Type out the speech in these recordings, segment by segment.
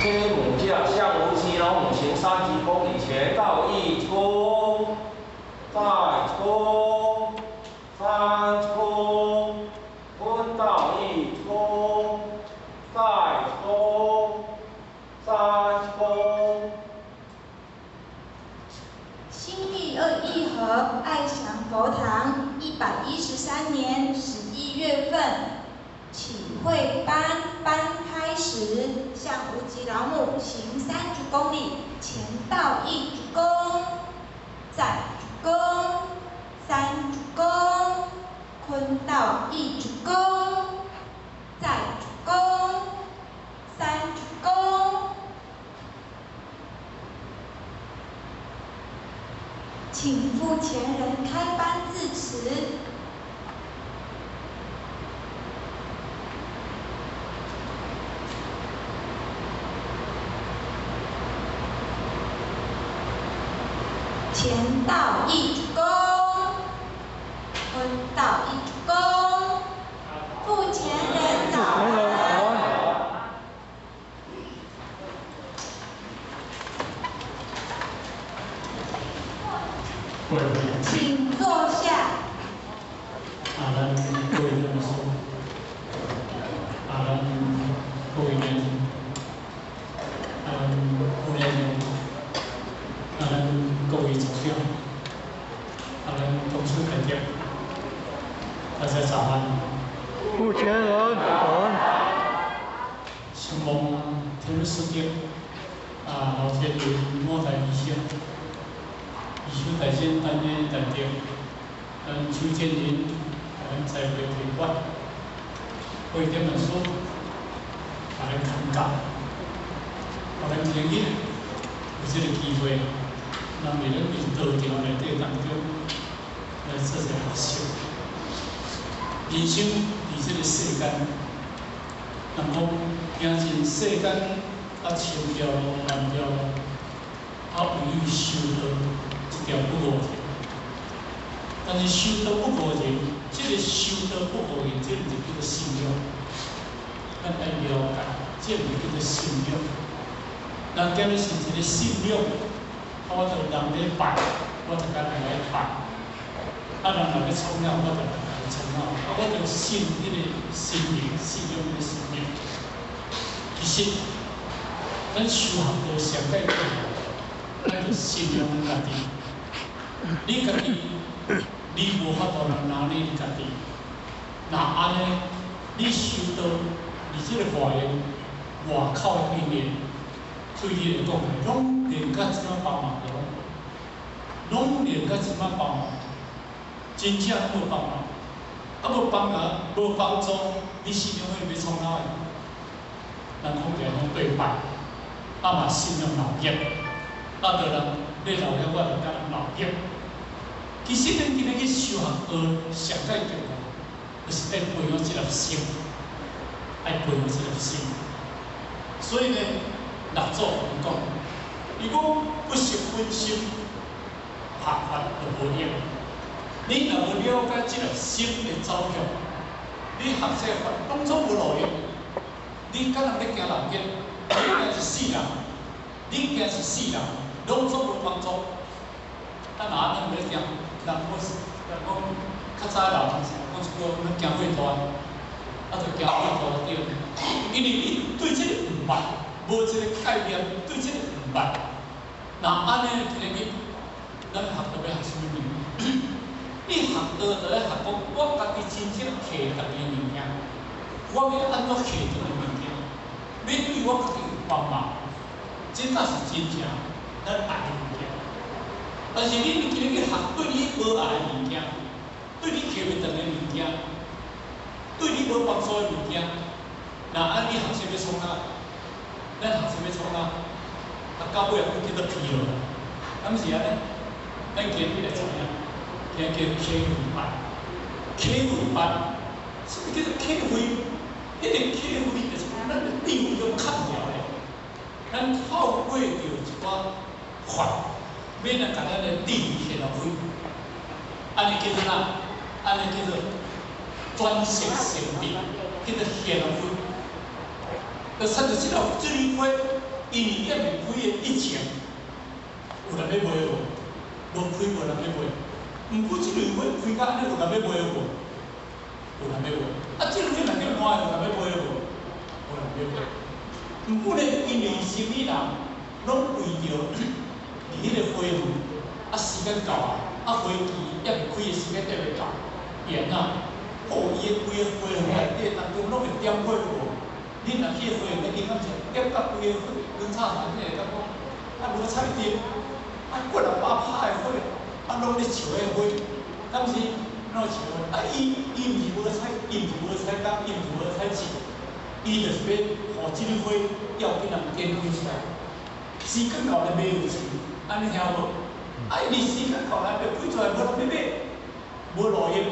车母驾向无极老母行三鞠躬礼，前道一鞠躬，再鞠躬，三鞠躬，坤道一鞠躬，再鞠躬，三鞠躬。新义二义和爱祥佛堂113年11月份启慧班班开始，向无极老母行三鞠躬礼，前道一鞠躬，再鞠躬，三鞠躬，坤道一鞠躬，再鞠躬，三鞠躬。请付前人开班致辞。前道一鞠躬，坤道一鞠躬，付前人早安。请坐下。啊，咱各位老师，啊，咱各位年轻，啊，咱副年长，啊，咱各位组长，啊，咱董事代表，大家早安。目前人早安。承蒙天师长，啊，老天爷莫大医生。艺术大先担任代表，咱邱建仁，咱在会提拔，会点本书，把咱看教，予咱今日有这个机会，咱伫咧伫道场内底当中来做一个学习。人生伫这个世间，人讲行尽世间啊，千条路万条路，啊，唯有修道这条不误人。但是修道不误人，这个修道不误人，这个就叫做信仰。咱爱了解，这个就叫做信仰。人今日是一个信仰，我就人咧拜，我就敢来来拜。啊，人若欲创啥，我就来创啥。啊，我就信彼个神明，信仰彼个神明。其实，咱修学道上盖重要，咱就信仰咱家己。你家己，你无法度人拿你家己。若按呢，你修道，伫这个外缘外口的经验，对你来讲，拢练甲这摆帮忙的拢，拢练甲这摆帮忙，真正无帮忙。啊，无帮忙，无帮助，你信仰会欲创啥的？人讲起来拢对拜，啊嘛信仰老业，啊，就人咧老业，我就佮人老业。其实咱今日去修学道，上盖重要，就是爱培养这粒心，爱培养这粒心。所以呢，六祖伊讲，伊讲不识本心，学法就无用。你若无了解这粒心的走向，你学这个法拢总无路用。你敢若咧行老业，你行一世人，你行一世人，拢总无帮助。咱若按呢咧行，人讲人讲较早的老人讲一句，咱行火大，啊，就行火大对。因为你对这个毋捌，无这个概念，对这个毋捌。若按呢今日去，咱学道欲学啥物物？你学道就咧学讲，我家己真正摕家己的物件，我欲按怎摕这个物件，欲对我家己有帮忙，这才是真正咱爱的物件。但是你今日去学对你无爱的物件，对你摕袂转的物件，对你无帮助的物件，若按呢学习欲创啥？咱学习欲创啥？啊，到尾啊，叫做疲劳，敢是按呢？咱今日来知影，今日叫启慧班，启慧班，啥物叫做启慧？彼个启慧就是讲咱的智慧拢较牢的，咱透过著一寡法，欲来共咱的智慧显开，按呢叫做啥？按呢叫做转识成智，叫做显开。就亲像这粒水花，因為猶未開的以前，有人欲賣無？無開無人欲賣。毋過這類花開甲按呢，有人欲賣無？有人欲賣。啊，這類花若叫爛，有人欲賣無？無人欲賣。毋過呢，因為生意人攏為著佇彼個花園，啊時間到啊，啊花期猶未開的時間猶未到，伊按怎？哦，伊的規个花園內底當中攏會點火無？恁若去花園，你感覺點甲規个火，光插插，你會感覺啊無彩燈，啊幾若百拍的火，啊攏咧燒彼個花，敢是攏燒？啊伊伊毋是無彩，伊毋是無彩燈，伊毋是無彩錢，伊就是欲予這个花要緊人點開出來。時間到咧買有錢，按呢聽無？啊，伊時間到來欲開出來，無人欲買，無路用，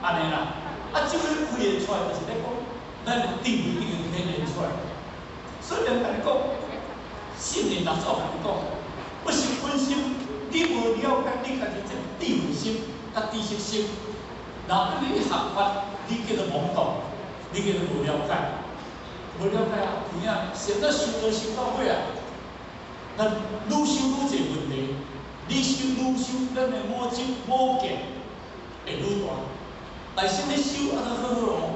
按呢啦。啊，這個開會出來，就是咧講，咱的智慧已經顯現出來。所以人共你講，聖人六祖共你講，不修本心，你無了解你家己這智慧心佮知識心，若你學法，你叫做懵懂，你叫做無了解，無了解啊，有影，現在修道修到尾啊，咱愈修愈濟問題，你修愈修，咱的我執我見會愈大。但是你修啊，都好好哦。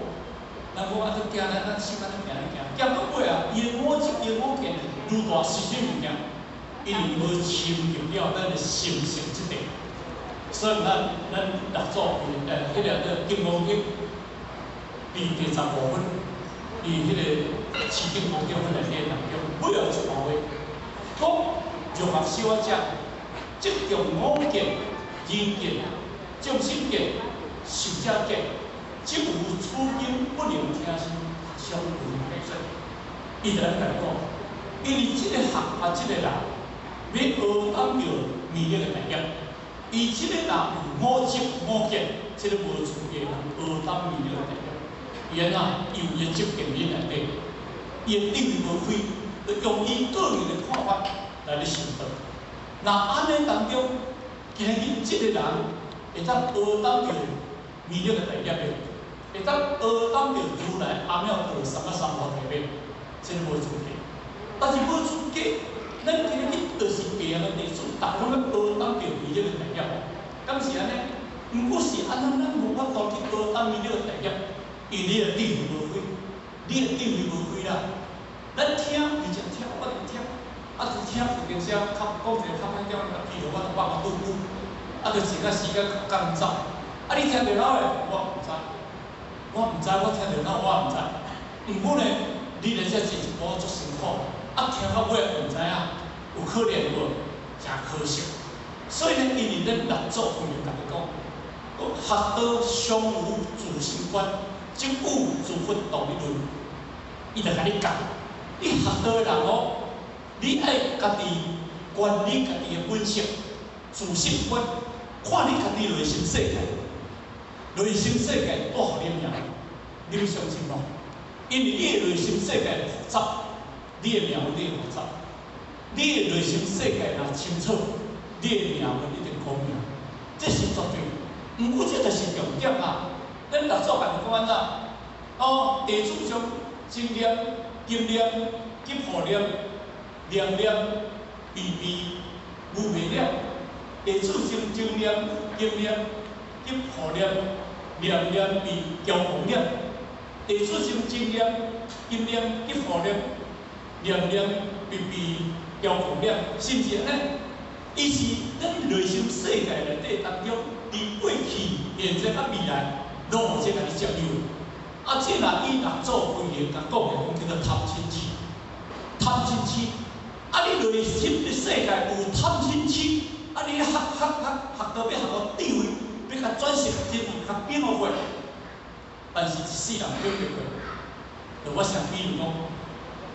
人講啊，都行來咱修按呢行咧行，行到尾啊，伊的我執伊的我見愈大，是啥物件？因為無深入了咱的心性這塊，所以咱咱六祖彼個叫《金剛經》第15分，佇彼個持經功德分內底當中，尾後一段話，講若學修者，執著我見、人見、眾生見、壽者見，即有此經不能聽受，相違背說。伊就按呢共你講，因為這個學法這個人，欲學當著彌勒的大業，伊這個人有我執我見，這個無資格人學當彌勒的大業。伊按怎？伊有伊的執見佇內底，伊的智慧無開，就用伊個人的看法來咧修道。若按呢當中，今日這個人會當學當著彌勒的大業的，會當學當著如來阿耨多羅三藐三菩提的，這個無資格。但是無資格，咱今日就是白的弟子，逐个攏欲學當著彌勒的大業，敢是按呢？毋過是按怎，咱無法度去學當彌勒的大業，因為你的智慧無開，你的智慧無開啦。咱聽，而且聽，我就聽，啊，就聽有陣時啊，較講一个較歹聽，啊，譬如我就放個拄久，啊，就穿個時間較趕走。啊，你聽著哪會？我毋知，我毋知，我聽著哪我毋知。毋過呢，你來遮坐一晡足辛苦，啊，聽到尾毋知影，有可憐無？誠可惜。所以呢，因為咱六祖慧能共你講，講學道常無自心觀，即與諸佛同一論。伊就共你教，你學道的人哦，你愛家己觀你家己的本性，自心觀，看你家己內心世界，內心世界帶予你命，你欲相信無？因為你的內心世界複雜，你的命運會複雜。你的內心世界若清楚，你的命運一定光明。這是絕對。毋過這就是重點啊！咱六祖共你講按怎？哦，地主將真念、金念、吉破念、念念、悲悲、無袂念。地主將真念、金念、吉破念、念念悲、驕狂念。地主將真念、金念、吉破念、念念悲悲、驕狂念，是毋是按呢？伊是咱內心世界內底當中，佇過去、現在佮未來，攏有這共你佔有。啊，這若以六祖慧能共講的，講叫做貪嗔痴。貪嗔痴，啊，你內心的世界有貪嗔痴，啊，你學學學學到欲學到智慧，欲共轉成真，共變予過，但是一世人變袂過。就我先比如講，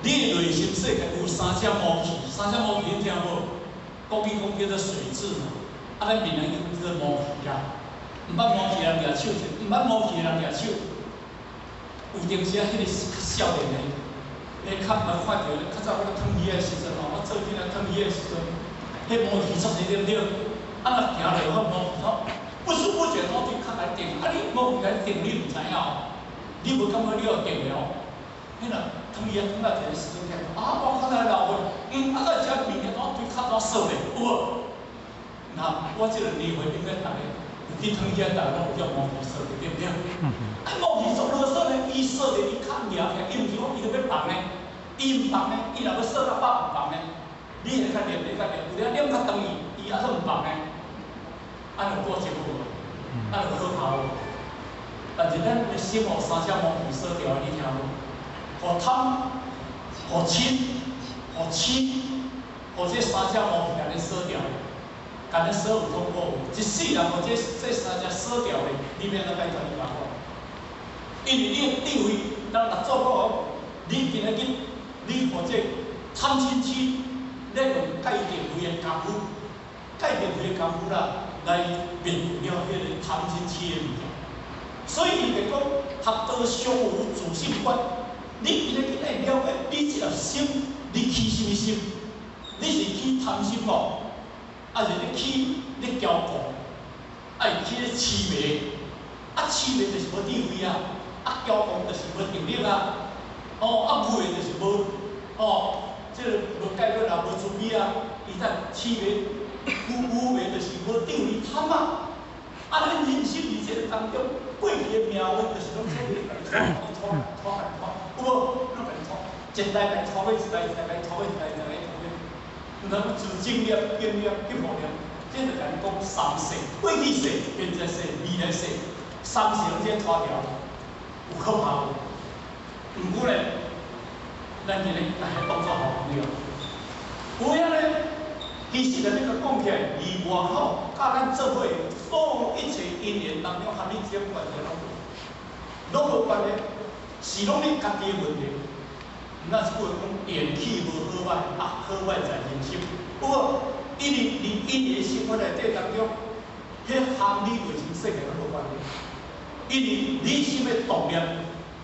你的內心世界有三隻毛氣，三隻毛氣你聽無？國語講叫做水蛭嘛，啊，咱閩南語講叫做毛氣啦。毋捌毛氣人舉手者，毋捌毛氣的人舉手。有陣時啊，彼個較少年的，咧較毋捌看著，較早我咧紕魚的時陣吼，我做囡仔紕魚的時陣，彼毛氣足濟對毋對？啊，若行落去毛氣吼，不知不覺都佇較來定，啊，你毛氣來定，你毋知影哦，你無感覺你有定了？彼若囥伊啊，囥到一个時陣，啊，我較早老歲，啊，咱遮物件都對較早說咧，有無？那我這個年歲應該逐个有去囥遐，逐个攏有叫毛皮說的，對毋對？啊，毛皮做囉嗦咧，伊說的伊較贏起來，伊毋是講伊著欲放呢，伊毋放呢，伊若欲說到飽毋放呢，你會較念，你較念，有影念較長伊，伊猶閣毋放呢，按呢有過節無？按呢有可怕無？但是咱的心予三隻毛皮鎖掉，你聽無？予貪、予嗔、予癡、予這三隻毛皮共你鎖掉，共你鎖有痛苦無？一世人予這三隻鎖掉的，你欲按怎解脫你甲我講？因為你的智慧，咱若做過，你今仔日你予這貪嗔癡，你用戒定慧的功夫，戒定慧的功夫啦，來滅除了彼個貪嗔癡的物件。所以伊就講，學道相無自性觀。你今仔日愛了解，你這粒心，你起啥物心？你是起貪心無？抑是咧起咧驕傲？抑是起咧痴迷？啊，痴迷就是無智慧啊！啊，驕傲就是無定力啊！哦，啊，無的就是無哦，這個無戒律啊，無慈悲啊！伊在痴迷，有無的就是無智慧貪啊！啊，咱人生佇這個當中，過去的命運就是攏這個共你拖、拖、拖、拖，有無？攏共你拖，一代共拖過，一代一代共拖過，一代一代共拖過。毋通自正業、經業、去報業，這就共你講三世，過去世、現在世、未來世，三世攏這拖條，有可怕無？毋過咧，咱今日來當作好朋友。有影咧，其實咧，欲講起來，佇外口佮咱做伙所有一切因緣當中，和你這關係攏無，攏無關係，是攏你家己的問題。咱這句話講，緣起無好歹，啊好歹在人心。不過，因為佇因緣生活內底當中，彼和你內心世界攏無關係。因為你心的動念，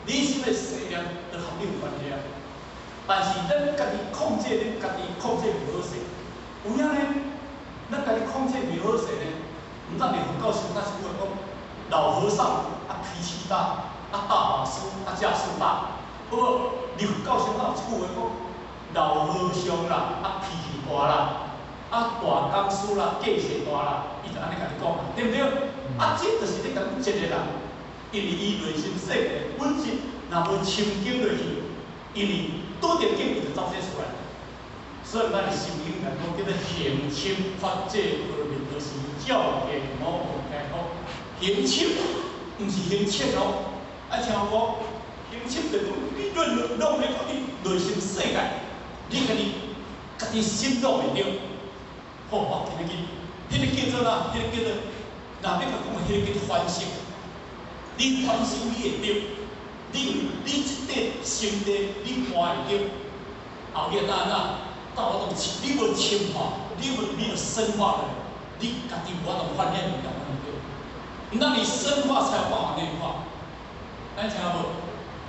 你心的細念，都和你有關係啊。但是咱家己控制，恁家己控制袂好勢。有影呢？咱家己控制袂好勢呢？毋知佇佛教上，咱是句話講，老和尚啊脾氣大，啊大法師啊架勢大。不過，佇佛教上有一句話講，老和尚啦啊脾氣大啦，啊大講師啦架勢大啦，伊就按呢共你講啦，對毋對？啊，這就是咧共一個人，因為伊內心世界本質若無深耕落去，因為拄著境伊就走這出來。所以咱的心經來講叫做行深法界波羅蜜多時，照見五蘊皆空。行深毋是行淺哦，愛聽有無？行深就講你論弄咧講你內心世界，你家己家己心攏會著。好，我今日去，彼個叫做哪？彼個叫做，若欲共講，彼個叫做反省。你反省你會著，你這塊心地你看會著，後日哪哪？到我當你無深化，你無沒有深化的，你家己無法度發現物件，對。那你深化才有辦法內化，咱聽無？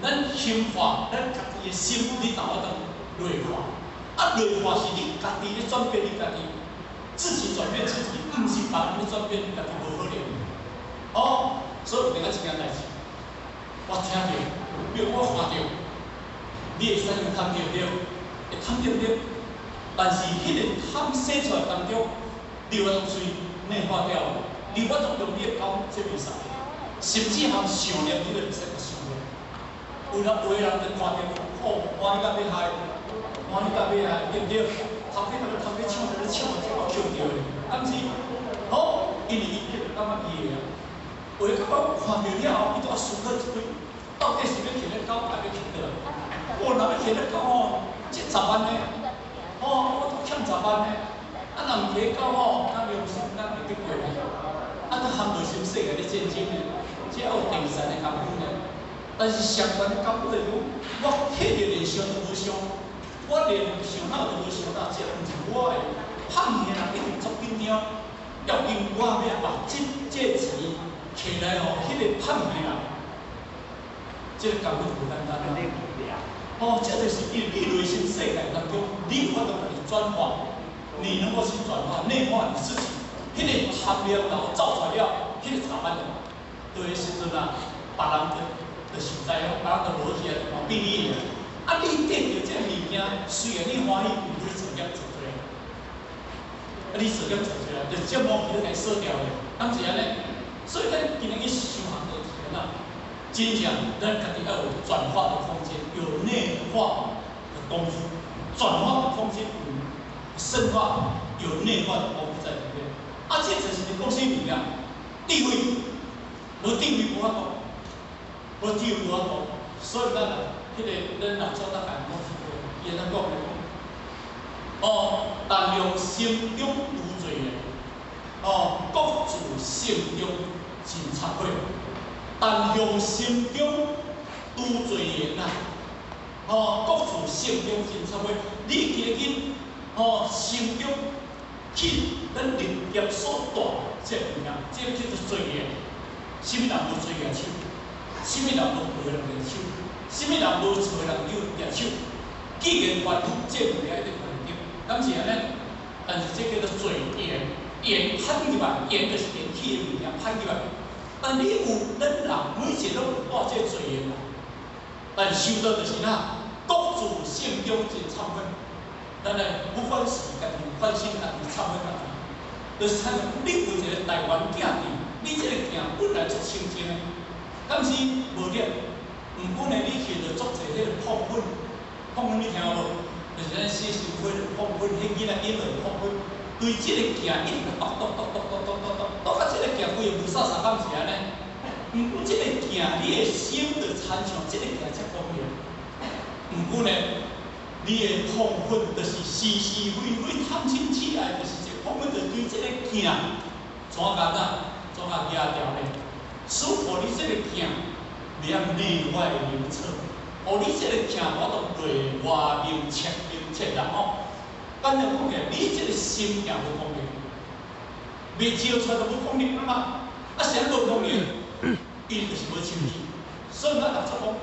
咱深化，咱家己的心，你才有法度內化。啊，內化是你家己咧轉變，你家己自己轉變自己，毋是別人咧轉變，你家己無可能。哦，所以有另一件代誌，我聽著，比如我看著，你會使用貪著對，會貪著對。但是彼個貪生出來當中，你有法度隨內化掉，你有法度用你的講，這袂使，甚至含想念，你都袂使閣想念。有人有的人就看著，哦，歡喜甲欲害，歡喜甲欲害，對毋對？頭家頭家搶著咧搶，這我抾著的，敢毋是？好，因為伊叫做感覺伊的啊。有的感覺看著了後，伊就愛思考一堆，到底是欲摕咧狗，抑欲摕倒來？哦，若欲摕咧狗吼，這10萬呢？哦，我都欠10萬呢。啊，若毋摕狗吼，咱良心咱會得過呢？啊，閣含內心世界咧戰爭呢？這猶有定禪的功夫呢。但是相反的感覺就是講，我彼個連想都無想，我連想腦都無想到，這毋是我的。拍去的人一定足緊張，要緊我欲把這錢摕來予彼個拍去的人，這個功夫就無簡單啦。哦，這就是因為你內心世界當中，你有法度家己轉化，你能夠去轉化內化你自己，彼個貪念然後造出來了，彼個10萬對的時陣啊，別人就就實在哦，別人就無去啊，就嘛比你的。雖然你歡喜，毋過你造業造出來，啊，你造業造出來，就這毛氣都共掃掉咧，敢是按呢？所以咱今日去修行就是按怎？真正咱家己愛有轉化的空間，有內化的功夫，轉化的空間有深化，有內化的功夫在裡面。啊，這就是你講啥物件？智慧，無智慧無法度，無智慧無法度。所以咱啊，彼個咱老祖大概講一句，伊按怎講咧？哦，但用心中除罪業，哦，各自心中真懺悔。但用心中除罪業啦，哦，各自心中真懺悔。你今日哦，心中去咱歷劫所帶這物件，這個叫做罪業。啥物人無罪舉手？啥物人無過人舉手？啥物人無錯人舉手？既然凡夫這物件一定犯著，敢是按呢？但是這叫做罪緣，緣攀入來，緣就是緣起的物件攀入來。但你有咱人每一個攏有帶這罪緣啦。但修道就是哪，各自心中真懺悔。咱來不反省家己，反省家己，懺悔家己，就是親像你有一個台灣鏡佇，你這個鏡本來足清淨的，敢是無染？毋過呢，你去著足濟彼個膨粉，膨粉你聽有無？就是咱洗身軀的膨粉，彼囡仔囡仔膨粉，對這個鏡一直剁剁剁剁剁剁剁剁，到這個鏡規個霧煞煞，敢是按呢？毋過這個鏡，你的心就親像這個鏡遮光明。毋過呢，你的膨粉就是是是非非、貪嗔痴愛，就是一個膨粉，就對這個鏡怎甲哪，怎甲壓掉呢？使予你這個鏡袂曉內外明徹，予你這個鏡無法度內外明徹明徹啦吼。簡單講起來，你這個心鏡無光明，未照出來就無光明啊嘛。啊，啥無光明？伊就是無清淨。所以咱六祖講，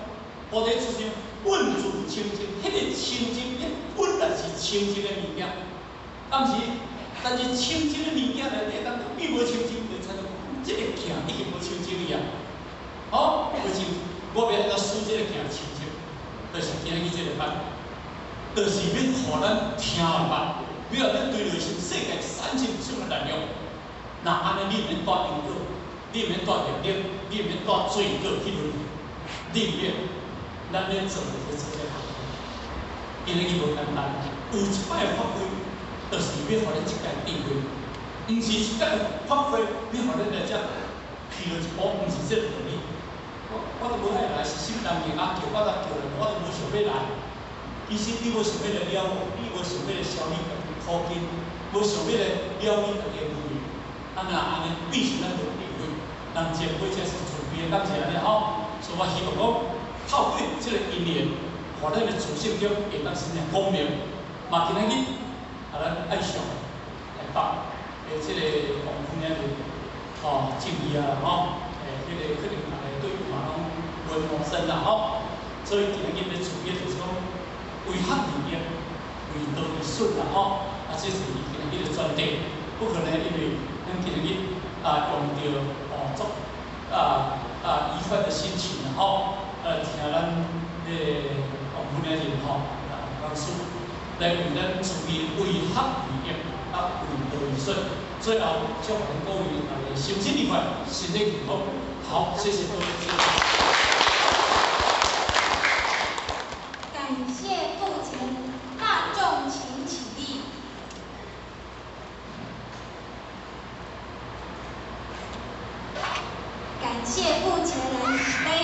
菩提之心本自清淨，彼個清淨，彼本來是清淨的物件。但是，但是清淨的物件內底，當變無清淨，就親像這個鏡已經無清淨去啊。哦，無清，我欲按怎使這個鏡清淨？就是今日這個班，就是欲予咱聽會捌，欲予咱對內心世界產生什麼力量？若按呢，你毋免帶因果，你毋免帶業力，你毋免帶罪過去輪迴，你毋免。咱咧做就是做這項，今日無簡單，有一擺發揮，就是欲予咱這個智慧，毋是一擺發揮，欲予咱來遮起落一步，毋是這個道理。我都無愛來，是啥物人硬啊叫我來叫來，我都無想欲來。其實你無想欲來了悟，你無想欲來消你家己苦根，無想欲來了你家己的問題。啊若按呢，變成咱無智慧，人前輩才是慈悲的，敢是按呢吼？所以我希望講，透過這個因緣，予咱的自性中會當生光明。嘛，今仔日啊，咱愛上台北的這個王副領導，吼，正義啊，吼，彼個可能大家對嘛攏無陌生啦，吼。所以今仔日欲處理就是講，為學而業，為道而順啦，吼。啊，這是伊今仔日的專題，不可能因為咱今仔日啊用著哦足啊愉快的心情啦，吼，聽咱彼個王副領導吼，啊王老師來為咱處理為學而業，啊為道而順。最後，祝福各位大家身心愉快，身體健康。好，謝謝各位。感謝傅前大眾，請起立。感謝傅前人慈悲。